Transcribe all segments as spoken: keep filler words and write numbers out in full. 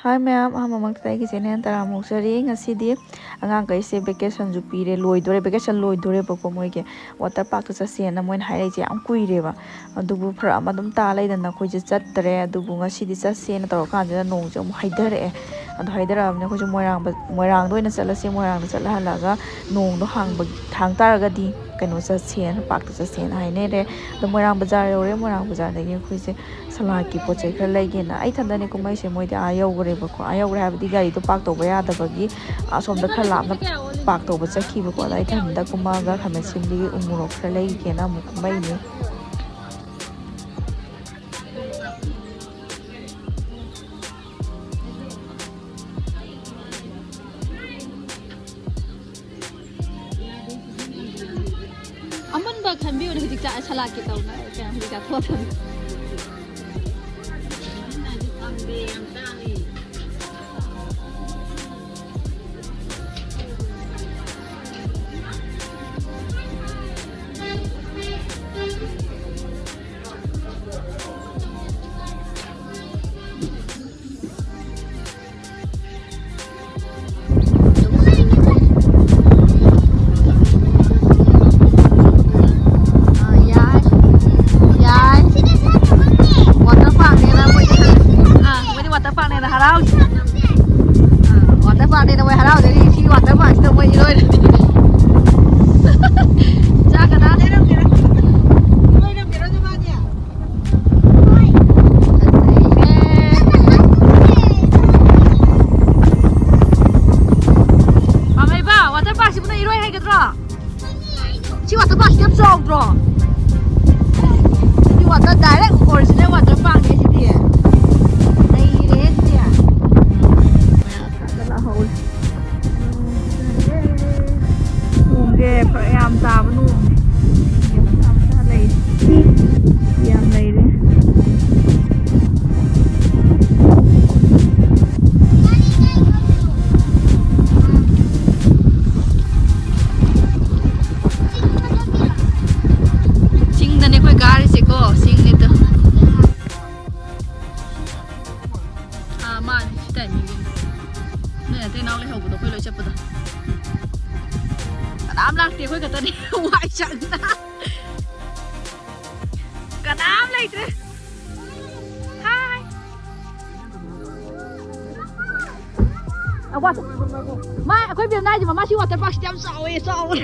ꯍꯥꯏ ꯃꯌꯥꯝ, ꯑꯍꯥꯟꯕꯃꯛꯇꯗ ꯑꯩꯒꯤ ꯆꯦꯅꯦꯜ ꯇꯔꯥꯝꯅ ꯑꯣꯛꯆꯔꯤ꯫ ꯉꯁꯤꯗꯤ ꯑꯉꯥꯡꯈꯩꯁꯦ ꯚꯦꯀꯦꯁꯟꯁꯨ ꯄꯤꯔꯦ, ꯂꯣꯏꯗꯣꯔꯦ, ꯚꯦꯀꯦꯁꯟ ꯂꯣꯏꯗꯣꯔꯦꯕꯀꯣ꯫ ꯃꯣꯏꯒꯤ ꯋꯥꯇꯔ ꯄꯥꯔꯛꯇ ꯆꯠꯁꯦꯅ ꯃꯣꯏꯅ ꯍꯥꯏꯔꯛꯏꯁꯦ ꯌꯥꯝ ꯀꯨꯏꯔꯦꯕ꯫ ꯑꯗꯨꯕꯨ ꯐꯔꯛ ꯑꯃ ꯑꯗꯨꯝ ꯇꯥ ꯂꯩꯗꯅ ꯑꯩꯈꯣꯏꯁꯦ ꯆꯠꯇ꯭ꯔꯦ꯫ ꯑꯗꯨꯕꯨ ꯉꯁꯤꯗꯤ ꯆꯠꯁꯦꯅ ꯇꯧꯔꯀꯥꯟꯁꯤꯗ ꯅꯣꯡꯁꯦ ꯑꯃꯨꯛ ꯍꯩꯊꯔꯛꯑꯦ꯫ ꯑꯗꯣ ꯍꯩꯊꯔꯛꯑꯕꯅꯤꯅ ꯑꯩꯈꯣꯏꯁꯦ ꯃꯣꯏꯔꯥꯡ ꯕ-, ꯃꯣꯏꯔꯥꯡꯗ ꯑꯣꯏꯅ ꯆꯠꯂꯁꯦ, ꯃꯣꯏꯔꯥꯡꯗ ꯆꯠꯂ ꯍꯜꯂꯛꯑꯒ ꯅꯣꯡꯗꯣ ꯍꯥꯡꯕ, ꯍꯥꯡ ꯇꯥꯔꯒꯗꯤ ꯀꯩꯅꯣ ꯆꯠꯁꯦꯅ, ꯄꯥꯔꯛꯇ ꯆꯠꯁꯦꯅ ꯍꯥꯏꯅꯔꯦ꯫ ꯑꯗꯣ ꯃꯣꯏꯔꯥꯡ ꯕꯖꯥꯔ ꯌꯧꯔꯦ, ꯃꯣꯏꯔꯥꯡ ꯕꯖꯥꯔꯗꯒꯤ ꯑꯩꯈꯣꯏꯁꯦ ꯁꯂꯥꯠꯀꯤ ꯄꯣꯠ ꯆꯩ ꯈꯔ ꯂꯩꯒꯦꯅ꯫ ꯑꯩ ꯏꯊꯟꯗꯅꯦ ꯀꯨꯝꯃꯛꯏꯁꯦ, ꯃꯣꯏꯗꯤ ꯑꯥ ꯌꯧꯈ꯭ꯔꯦꯕꯀꯣ꯫ ꯑꯥ ꯌꯧꯈ꯭ꯔꯦ ꯍꯥꯏꯕꯗꯤ ꯒꯥꯔꯤꯗꯣ ꯄꯥꯔꯛ ꯇꯧꯕ ꯌꯥꯗꯕꯒꯤ ꯑꯁꯣꯝꯗ ꯈꯔ ꯂꯥꯞꯅ ꯄꯥꯔꯛ ꯇꯧꯕ ꯆꯠꯈꯤꯕꯀꯣ꯫ ꯑꯗ ꯑꯩ ꯏꯊꯟꯗ ꯀꯨꯝꯃꯛꯑꯒ ꯈꯥꯃꯦꯟ ꯑꯁꯤꯟꯕꯤꯒꯤ ꯎ ꯃꯣꯔꯣꯛ ꯈꯔ ꯂꯩꯒꯦꯅ ꯑꯃꯨꯛ ꯀꯨꯝꯃꯛꯏꯅꯦ꯫ ꯑꯃꯨꯟꯕ ꯈꯟꯕꯤꯌꯨꯅꯦ꯫ ꯍꯧꯖꯤꯛ ꯆꯥ-, ꯁꯂꯥꯠꯀꯤ ꯇꯧꯅ ꯀꯩꯅꯣ ꯍꯧꯖꯤꯛ ꯆꯥꯊꯣꯛꯑꯗꯕꯅꯤ꯫ ꯑꯥ, ꯌꯥꯏ꯫ ꯌꯥꯏ꯫ ꯋꯥꯇꯔ ꯄꯥꯔꯛꯅꯦꯅ ꯃꯣꯏꯗꯤ, ꯑꯥ, ꯃꯣꯏꯗꯤ ꯋꯥꯇꯔ ꯄꯥꯔꯛꯅꯦꯅ ꯍꯔꯥꯎꯔꯤ꯫ ꯑꯥ, ꯋꯥꯇꯔ ꯄꯥꯔꯛꯅꯦꯅ ꯃꯣꯏ ꯍꯔꯥꯎꯖꯔꯤ꯫ ꯁꯤ ꯋꯥꯇꯔ ꯄꯥꯔꯛꯁꯤꯗ ꯃꯣꯏ ꯏꯔꯣꯏꯔꯗꯤ꯫ ꯆꯥꯛ ꯀꯅꯥ? ꯄꯥꯝꯍꯩꯕ, ꯋꯥꯇꯔ ꯄꯥꯔꯛꯁꯤꯕꯨ ꯅꯪ ꯏꯔꯣꯏ ꯍꯩꯒꯗ꯭ꯔꯣ? ꯁꯤ ꯋꯥꯇꯔ ꯄꯥꯔꯛꯁꯤ ꯌꯥꯝ ꯆꯥꯎꯗ꯭ꯔꯣ? ꯁꯤ ꯋꯥꯇꯔ, ꯗꯥꯏꯔꯦꯛ ꯑꯣꯔꯤꯖꯤꯅꯦꯜ ꯋꯥꯇꯔ ꯄꯥꯔꯛꯅꯦ ꯁꯤꯗꯤ꯫ ꯅꯩꯔꯦꯍꯦ ꯁꯤꯗꯤ꯫ ꯃꯌꯥꯝ ꯂꯥꯛꯍꯧꯔꯦ꯫ ꯅꯣꯡꯁꯦ ꯐꯔꯛ ꯌꯥꯝ ꯇꯥꯕ ꯅꯣꯡꯅꯦ꯫ ꯃꯆꯥ ꯃꯆꯥ ꯂꯩꯔꯤ꯫ ꯌꯥꯝ ꯂꯩꯔꯦ꯫ ꯆꯤꯡꯗꯅꯦ ꯑꯩꯈꯣꯏ ꯀꯥꯔꯤꯁꯦꯀꯣ, ꯆꯤꯡꯅꯤꯗꯣ꯫ ꯑꯥ, ꯃꯥꯅꯦ꯫ ꯅꯣꯏ ꯅꯇꯩ ꯅꯥꯎ ꯂꯩꯍꯧꯕꯗꯣ ꯑꯩꯈꯣꯏ ꯂꯣꯏ ꯆꯠꯄꯗ꯫ ꯀꯅꯥꯝ ꯂꯥꯛꯇꯦ, ꯑꯩꯈꯣꯏ ꯈꯛꯇꯅꯦ꯫ ꯋꯥꯏ ꯆꯪꯅ꯫ ꯀꯅꯥꯝ ꯂꯩꯇ꯭ꯔꯦ꯫ ꯍꯥꯏ꯫ ꯑ, ꯋꯥꯇꯔ-, ꯃꯥ, ꯑꯩꯈꯣꯏ ꯕꯦꯝꯅꯥꯏꯁꯦ ꯃꯃꯥ ꯁꯤ ꯋꯥꯇꯔ ꯄꯥꯔꯛꯁꯤꯗꯤ ꯌꯥꯝ ꯆꯥꯎꯋꯦ, ꯆꯥꯎꯋꯦ꯫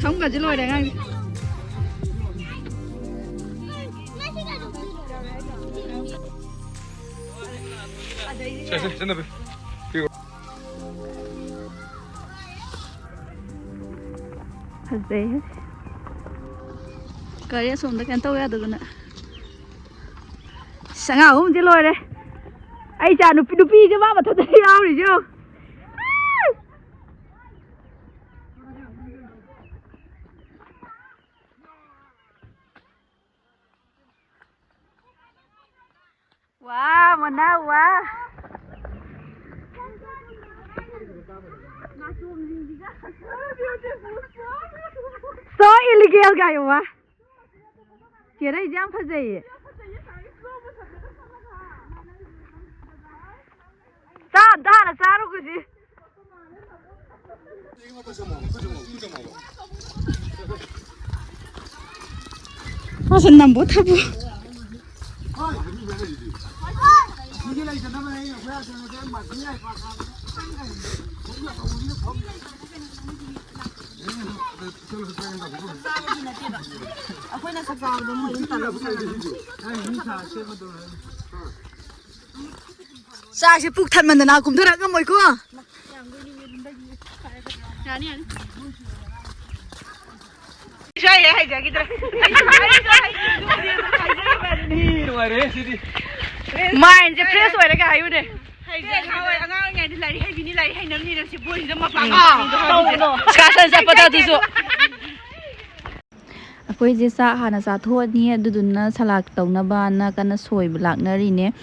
ꯁꯝꯒꯁꯦ ꯂꯣꯏꯔꯦ ꯑꯉꯥꯡꯁꯦ꯫ ꯁꯦ, ꯁꯦ, ꯁꯦ, ꯅꯕꯤ꯫ ꯐꯖꯩꯍꯦ꯫ ꯒꯥꯔꯤ ꯑꯁꯣꯝꯗ ꯀꯩꯅꯣ ꯇꯧ ꯌꯥꯗꯗꯅ꯫ ꯑꯁ, ꯑꯉꯥꯡ ꯑꯍꯨꯝꯁꯦ ꯂꯣꯏꯔꯦ꯫ ꯑꯩ ꯏꯆꯥ ꯅꯨꯄꯤ, ꯅꯨꯄꯤꯁꯦ ꯃꯥ ꯃꯊꯟꯇ ꯌꯥꯎꯔꯤꯁꯦ ꯌꯦꯡꯉꯨ꯫ ꯋꯥ, ꯃꯅꯥ, ꯋꯥ꯫ So elegant ꯀꯥꯏꯌꯣ, ꯋꯥ꯫ ꯆꯦꯔꯩꯁꯦ ꯌꯥꯝ ꯐꯖꯩꯌꯦ꯫ ꯆꯥ ꯑꯝꯇ ꯍꯥꯟꯅ ꯆꯥꯔꯨꯈꯤꯁꯤ꯫ ꯃꯥꯁꯦ ꯅꯝꯕꯣ ꯊꯕꯨ꯫ ꯑꯩꯈꯣꯏꯅ ꯆꯥꯛ ꯆꯥꯕꯗꯣ ꯃꯣꯏ ꯑꯗꯨꯝ ꯇꯥꯟꯅꯕ ꯁꯥꯟꯅꯕꯅꯤ꯫ ꯆꯥꯛꯁꯦ ꯄꯨꯛ ꯊꯟꯃꯟꯗꯅ ꯀꯨꯝꯊꯔꯛ ꯉꯝꯃꯣꯏꯀꯣ꯫ ꯌꯥꯅꯤ, ꯌꯥꯅꯤ꯫ ꯏꯁꯥ ꯍꯦꯛ ꯍꯩꯖꯈꯤꯗ꯭ꯔꯦ꯫ ꯅꯨꯡꯉꯥꯏꯔꯦ ꯁꯤꯗꯤ꯫ Mindꯁꯦ fresh ꯑꯣꯏꯔꯒ ꯍꯥꯏꯌꯨꯅꯦ꯫ ꯍꯩꯖ-, ꯍꯣꯏ, ꯑꯉꯥꯡ ꯑꯣꯏꯔꯤꯉꯩꯗ ꯂꯥꯏꯔꯤꯛ ꯍꯩꯕꯤꯅꯤ, ꯂꯥꯏꯔꯤꯛ ꯍꯩꯅꯕꯅꯤꯅ ꯁꯤ ꯕꯣꯏꯁꯤꯗ ꯃꯄꯥꯡ ꯑꯥ, ꯇꯧꯕꯗꯣ꯫ Excursion ꯆꯠꯄꯗ ꯑꯗꯨꯁꯨ꯫ ꯑꯩꯈꯣꯏꯁꯦ ꯆꯥꯛ ꯍꯥꯟꯅ ꯆꯥꯊꯣꯛꯑꯅꯤ, ꯑꯗꯨꯗꯨꯅ ꯁꯂꯥꯠ ꯇꯧꯅꯕꯅ ꯀꯟꯅ ꯁꯣꯏꯕ ꯂꯥꯛꯅꯔꯤꯅꯦ꯫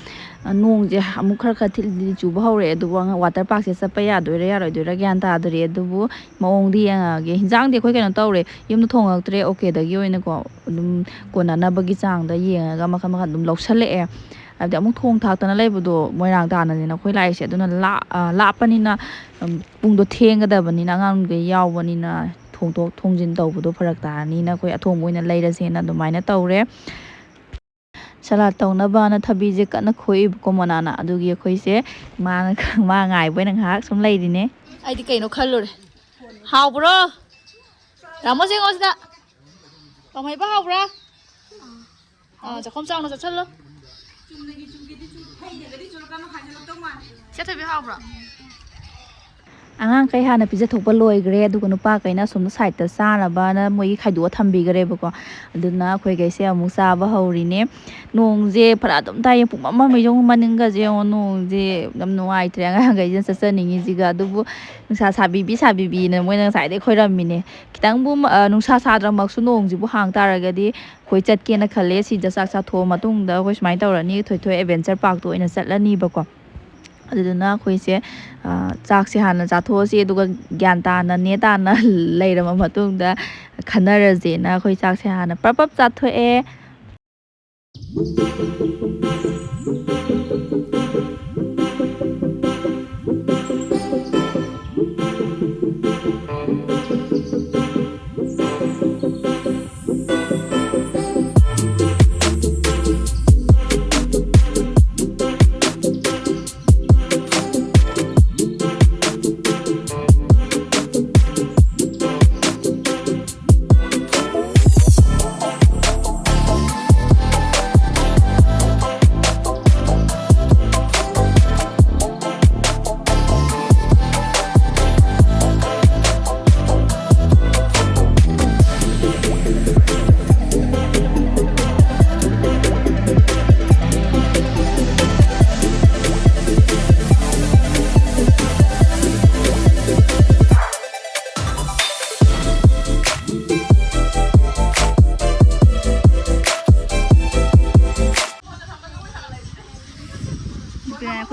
ꯑ, ꯅꯣꯡꯁꯦ ꯑꯃꯨꯛ ꯈꯔ ꯈꯔ ꯊꯤꯠꯂꯤ ꯊꯤꯠꯂꯤ ꯆꯨꯕ ꯍꯧꯔꯛꯑꯦ, ꯑꯗꯨꯕꯨ ꯑꯉꯥꯡ ꯋꯥꯇꯔ ꯄꯥꯔꯛꯁꯦ ꯆꯠꯄ ꯌꯥꯗꯣꯏꯔꯥ ꯌꯥꯔꯣꯏꯗꯣꯏꯔꯥ ꯒ꯭ꯌꯥꯟ ꯇꯥꯗ꯭ꯔꯤ, ꯑꯗꯨꯕꯨ ꯃꯑꯣꯡꯗꯤ ꯌꯦꯡꯉꯛꯑꯒꯦ꯫ ꯍꯤꯟꯖꯥꯡꯗꯤ ꯑꯩꯈꯣꯏ ꯀꯩꯅꯣ ꯇꯧꯔꯦ, ꯌꯨꯝꯗ ꯊꯣꯡꯉꯛꯇ꯭ꯔꯦ, ꯑꯣꯀꯦꯗꯒꯤ ꯑꯣꯏꯅꯀꯣ ꯑꯗꯨꯝ ꯀꯣꯟꯅꯅꯕꯒꯤ ꯆꯥꯡꯗ ꯌꯦꯡꯉꯒ ꯃꯈꯜ ꯃꯈꯜ ꯑꯗꯨꯝ ꯂꯧꯁꯜꯂꯛꯑꯦ꯫ ꯍꯥꯏꯕꯗꯤ ꯑꯃꯨꯛ ꯊꯣꯡ ꯊꯥꯛꯇꯅ ꯂꯩꯕꯗꯣ ꯃꯣꯏꯔꯥꯡ ꯇꯥꯟꯅꯅꯤꯅ ꯑꯩꯈꯣꯏ ꯂꯥꯛꯏꯁꯦ, ꯑꯗꯨꯅ ꯂꯥ-, ꯑ, ꯂꯥꯞꯄꯅꯤꯅ, ꯎꯝ, ꯄꯨꯡꯗꯣ ꯊꯦꯡꯒꯗꯕꯅꯤꯅ ꯑꯉꯥꯡꯈꯩ ꯌꯥꯎꯕꯅꯤꯅ ꯊꯣꯡꯗꯣꯛ ꯊꯣꯡꯖꯤꯟ ꯇꯧꯕꯗꯣ ꯐꯔꯛ ꯇꯥꯔꯅꯤꯅ ꯑꯩꯈꯣꯏ ꯑꯊꯣꯡꯕ ꯑꯣꯏꯅ ꯂꯩꯔꯁꯦꯅ ꯑꯗꯨꯃꯥꯏꯅ ꯇꯧꯔꯦ꯫ ꯁꯂꯥꯠ ꯇꯧꯅꯕꯅ ꯊꯕꯤꯁꯦ ꯀꯟꯅ ꯈꯣꯛꯏꯕꯀꯣ ꯃꯣꯅꯥꯅ, ꯑꯗꯨꯒꯤ ꯑꯩꯈꯣꯏꯁꯦ ꯃꯥꯅ ꯃꯥ ꯉꯥꯏꯕ ꯑꯣꯏꯅ ꯉꯥꯏꯍꯥꯛ ꯁꯨꯝ ꯂꯩꯔꯤꯅꯦ꯫ ꯑꯩꯗꯤ ꯀꯩꯅꯣ ꯈꯜꯂꯨꯔꯦ꯫ ꯍꯥꯎꯕ꯭ꯔꯣ? ꯔꯥꯃꯣ ꯌꯦꯡꯉꯣ ꯁꯤꯗ꯫ ꯀꯃꯩꯕ ꯍꯥꯎꯕ꯭ꯔꯥ? ꯑꯥ, ꯆꯥꯛꯈꯨꯝ ꯆꯥꯎꯅ ꯆꯠꯁꯜꯂꯣ꯫ ꯆꯦ ꯊꯣꯏꯕꯤ ꯍꯥꯎꯕ꯭ꯔꯣ? ꯑꯉꯥꯡꯈꯩ ꯍꯥꯟꯅ ꯄꯤꯖꯊꯣꯛꯄ ꯂꯣꯏꯈ꯭ꯔꯦ, ꯑꯗꯨꯒ ꯅꯨꯄꯥꯈꯩꯅ ꯑꯁꯣꯝꯗ ꯁꯥꯏꯠꯇ ꯆꯥꯅꯕꯅ ꯃꯣꯏꯒꯤ ꯈꯥꯏꯗꯣꯛꯑ ꯊꯝꯕꯤꯈ꯭ꯔꯦꯕꯀꯣ꯫ ꯑꯗꯨꯅ ꯑꯩꯈꯣꯏꯈꯩꯁꯦ ꯑꯃꯨꯛ ꯆꯥꯕ ꯍꯧꯔꯤꯅꯦ꯫ ꯅꯣꯡꯁꯦ ꯐꯔ ꯑꯗꯨꯝ ꯇꯥꯏꯌꯦ, ꯄꯨꯡꯃꯝ ꯃꯝꯃꯦ꯫ ꯌꯦꯡꯉꯨ ꯃꯅꯤꯡꯒꯁꯦ ꯌꯦꯡꯉꯣ, ꯅꯣꯡꯁꯦ ꯌꯥꯝ ꯅꯨꯡꯉꯥꯏꯇ꯭ꯔꯦ ꯑꯉꯥꯡꯈꯩꯁꯤꯅ ꯆꯠꯆꯅꯤꯡꯉꯤꯁꯤꯒ꯫ ꯑꯗꯨꯕꯨ ꯅꯨꯡꯁꯥ ꯁꯥꯕꯤꯕꯤ ꯁꯥꯕꯤꯕꯤꯅ ꯃꯣꯏꯅ ꯉꯁꯥꯏꯗꯩ ꯈꯣꯏꯔꯝꯃꯤꯅꯦ꯫ ꯈꯤꯇꯪꯕꯨ, ꯑ, ꯅꯨꯡꯁꯥ ꯁꯥꯗ꯭ꯔꯃꯛꯁꯨ ꯅꯣꯡꯁꯤꯕꯨ ꯍꯥꯡ ꯇꯥꯔꯒꯗꯤ ꯑꯩꯈꯣꯏ ꯆꯠꯀꯦꯅ ꯈꯜꯂꯦ꯫ ꯁꯤꯗ ꯆꯥꯛ ꯆꯥꯊꯣꯛꯑ ꯃꯇꯨꯡꯗ ꯑꯩꯈꯣꯏ ꯁꯨꯃꯥꯏꯅ ꯇꯧꯔꯅꯤ, ꯊꯣꯏꯊꯣꯏ ꯑꯦꯗꯚꯦꯟꯆꯔ ꯄꯥꯔꯛꯇ ꯑꯣꯏꯅ ꯆꯠꯂꯅꯤꯕꯀꯣ꯫ ꯑꯗꯨꯗꯨꯅ ꯑꯩꯈꯣꯏꯁꯦ, ꯑ, ꯆꯥꯛꯁꯦ ꯍꯥꯟꯅ ꯆꯥꯊꯣꯛꯑꯁꯤ, ꯑꯗꯨꯒ ꯒ꯭ꯌꯥꯟ ꯇꯥꯅ ꯅꯦ ꯇꯥꯅ ꯂꯩꯔꯕ ꯃꯇꯨꯡꯗ ꯈꯟꯅꯔꯁꯦꯅ ꯑꯩꯈꯣꯏ ꯆꯥꯛꯁꯦ ꯍꯥꯟꯅ ꯄ꯭ꯔꯞ ꯄ꯭ꯔꯞ ꯆꯥꯊꯣꯛꯑꯦ꯫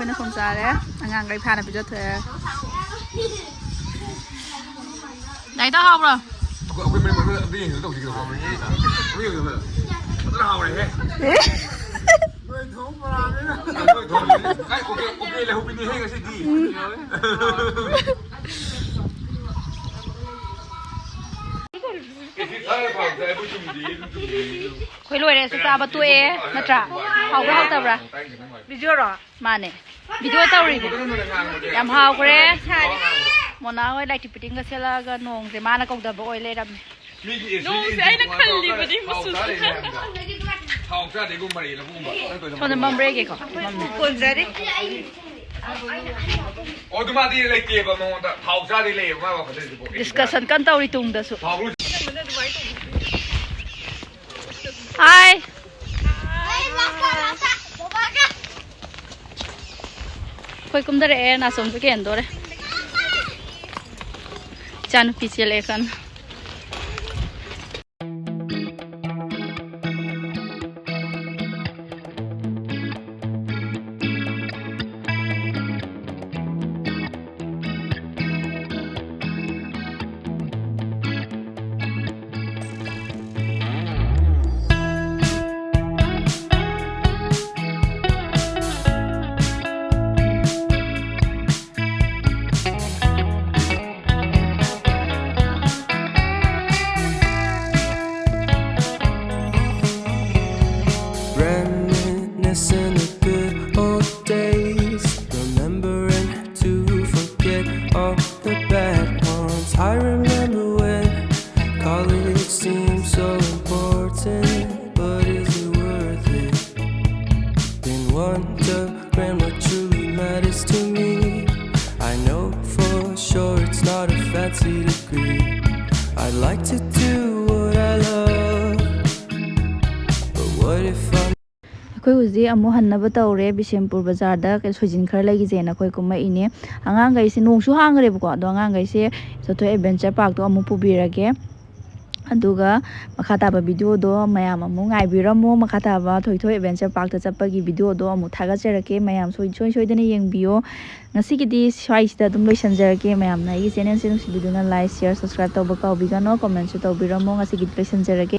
ꯑꯩꯈꯣꯏꯅ ꯈꯣꯡ ꯆꯥꯔꯦ꯫ ꯑꯉꯥꯡꯈꯩ ꯐꯥꯅ ꯄꯤꯖꯊꯣꯛꯑꯦ꯫ ꯗꯥꯏꯗꯣ ꯍꯥꯎꯕ꯭ꯔꯣ? ꯑꯩꯈꯣꯏ, ꯑꯩꯈꯣꯏ ꯃꯌꯥꯝ ꯑꯝꯇ ꯌꯦꯡꯁꯤ, ꯇꯧꯁꯤ ꯀꯩꯅꯣ꯫ ꯑꯝꯇ ꯌꯦꯡꯁꯤ, ꯐꯖꯅ ꯍꯥꯎꯔꯦꯍꯦ꯫ ꯅꯣꯏ ꯊꯣꯡ ꯄꯨꯔꯛꯑꯕꯅꯤꯅ꯫ ꯅꯣꯏ ꯊꯣꯡ꯫ ꯑꯩ ꯑꯣꯀꯦ, ꯑꯣꯀꯦ ꯂꯩꯍꯧꯕꯤꯅꯦꯍꯦ ꯉꯁꯤꯗꯤ꯫ ꯑꯩꯈꯣꯏ ꯂꯣꯏꯔꯦ, ꯆꯥꯛ ꯆꯥꯕ ꯇꯣꯛꯑꯦ, ꯅꯠꯇ꯭ꯔꯥ? ꯍꯥꯎꯕ꯭ꯔꯥ ꯍꯥꯎꯇꯕ꯭ꯔꯥ? ꯚꯤꯗꯤꯑꯣꯔꯣ? ꯃꯥꯅꯦ, ꯚꯤꯗꯤꯑꯣ ꯇꯧꯔꯤꯅꯦ꯫ ꯌꯥꯝ ꯍꯥꯎꯈ꯭ꯔꯦ꯫ ꯃꯣꯅꯥ ꯍꯣꯏ ꯂꯥꯏꯇꯤ ꯐꯤꯇꯤꯡꯒ ꯁꯦꯠꯂꯛꯑꯒ ꯅꯣꯡꯁꯦ ꯃꯥꯅ ꯀꯧꯗꯕ ꯑꯣꯏ ꯂꯩꯔꯝꯃꯦ꯫ ꯅꯣꯡꯁꯦ ꯑꯩꯅ ꯈꯜꯂꯤꯕꯗꯤ ꯃꯆꯨꯁꯦ꯫ ꯊꯥꯎ ꯆꯥꯗꯦꯒꯨꯝꯕ ꯃꯔꯩ ꯂꯧꯕꯒꯨꯝꯕ꯫ ꯁꯣꯝꯗ ꯃꯝꯕ꯭ꯔꯥ ꯌꯦꯡꯒꯦꯀꯣ꯫ ꯃꯝꯃꯦ꯫ ꯀꯣꯟꯖꯔꯤ꯫ ꯑꯣ, ꯑꯗꯨ ꯃꯥꯗꯤ ꯂꯩꯇꯦꯕ ꯃꯉꯣꯟꯗ꯫ ꯊꯥꯎ ꯆꯥꯗꯦ ꯂꯩꯌꯦꯕ ꯃꯥ ꯋꯥꯈꯜꯗꯗꯤꯀꯣ꯫ ꯗꯤꯁꯀꯁꯟ ꯀꯟꯅ ꯇꯧꯔꯤ ꯇꯨꯡꯗꯁꯨ꯫ ꯊꯥꯎ ꯍꯥꯏ꯫ ꯑꯩꯈꯣꯏ ꯀꯨꯝꯊꯔꯛꯑꯦ, ꯅꯥꯆꯣꯝꯁꯨ ꯀꯦꯟꯗꯣꯔꯦ꯫ ꯏꯆꯥꯅꯨꯄꯤ ꯆꯦꯜꯂꯛꯑꯦ ꯀꯟꯅ꯫ Reminiscing the good old days, remembering to forget all the bad ones. I remember when college seemed so important, but is it worth it? Been wondering what truly matters to me. I know for sure it's not a fancy degree. I'd like to do what I love, but what if I'm ꯑꯩꯈꯣꯏ ꯍꯧꯖꯤꯛ ꯑꯃꯨꯛ ꯍꯟꯅꯕ ꯇꯧꯔꯦ, ꯕꯤꯁꯦꯝꯄꯨꯔ ꯕꯖꯥꯔꯗ ꯀꯩ-, ꯁꯣꯏꯖꯤꯟ ꯈꯔ ꯂꯩꯈꯤꯁꯦꯅ ꯑꯩꯈꯣꯏ ꯀꯨꯝꯃꯛꯏꯅꯦ꯫ ꯑꯉꯥꯡꯈꯩꯁꯦ ꯅꯣꯡꯁꯨ ꯍꯥꯡꯈ꯭ꯔꯦꯕꯀꯣ, ꯑꯗꯣ ꯑꯉꯥꯡꯈꯩꯁꯦ ꯆꯠꯊꯣꯛ ꯑꯦꯗꯚꯦꯟꯆꯔ ꯄꯥꯔꯛꯇꯣ ꯑꯃꯨꯛ ꯄꯨꯕꯤꯔꯒꯦ꯫ ꯑꯗꯨꯒ ꯃꯈꯥ ꯇꯥꯕ videoꯗꯣ ꯃꯌꯥꯝ ꯑꯃꯨꯛ ꯉꯥꯏꯕꯤꯔꯝꯃꯣ꯫ ꯃꯈꯥ ꯇꯥꯕ ꯊꯣꯏꯊꯣꯏ adventure parkꯇ ꯆꯠꯄꯒꯤ videoꯗꯣ ꯑꯃꯨꯛ ꯊꯥꯒꯠꯆꯔꯛꯀꯦ꯫ ꯃꯌꯥꯝ ꯁꯣꯏ-, ꯁꯣꯏ-, ꯁꯣꯏꯗꯅ ꯌꯦꯡꯕꯤꯌꯣ꯫ ꯉꯁꯤꯒꯤꯗꯤ ꯁ꯭ꯋꯥꯏꯁꯤꯗ ꯑꯗꯨꯝ ꯂꯣꯏꯁꯤꯟꯖꯔꯒꯦ꯫ ꯃꯌꯥꯝꯅ ꯑꯩꯒꯤ channelꯁꯦ ꯅꯨꯡꯁꯤꯕꯤꯗꯨꯅ like, share, subscribe ꯇꯧꯕ ꯀꯥꯎꯕꯤꯒꯅꯣ꯫ Commentꯁꯨ ꯇꯧꯕꯤꯔꯝꯃꯣ꯫ ꯉꯁꯤꯒꯤꯗꯤ ꯂꯣꯏꯁꯤꯟꯖꯔꯒꯦ꯫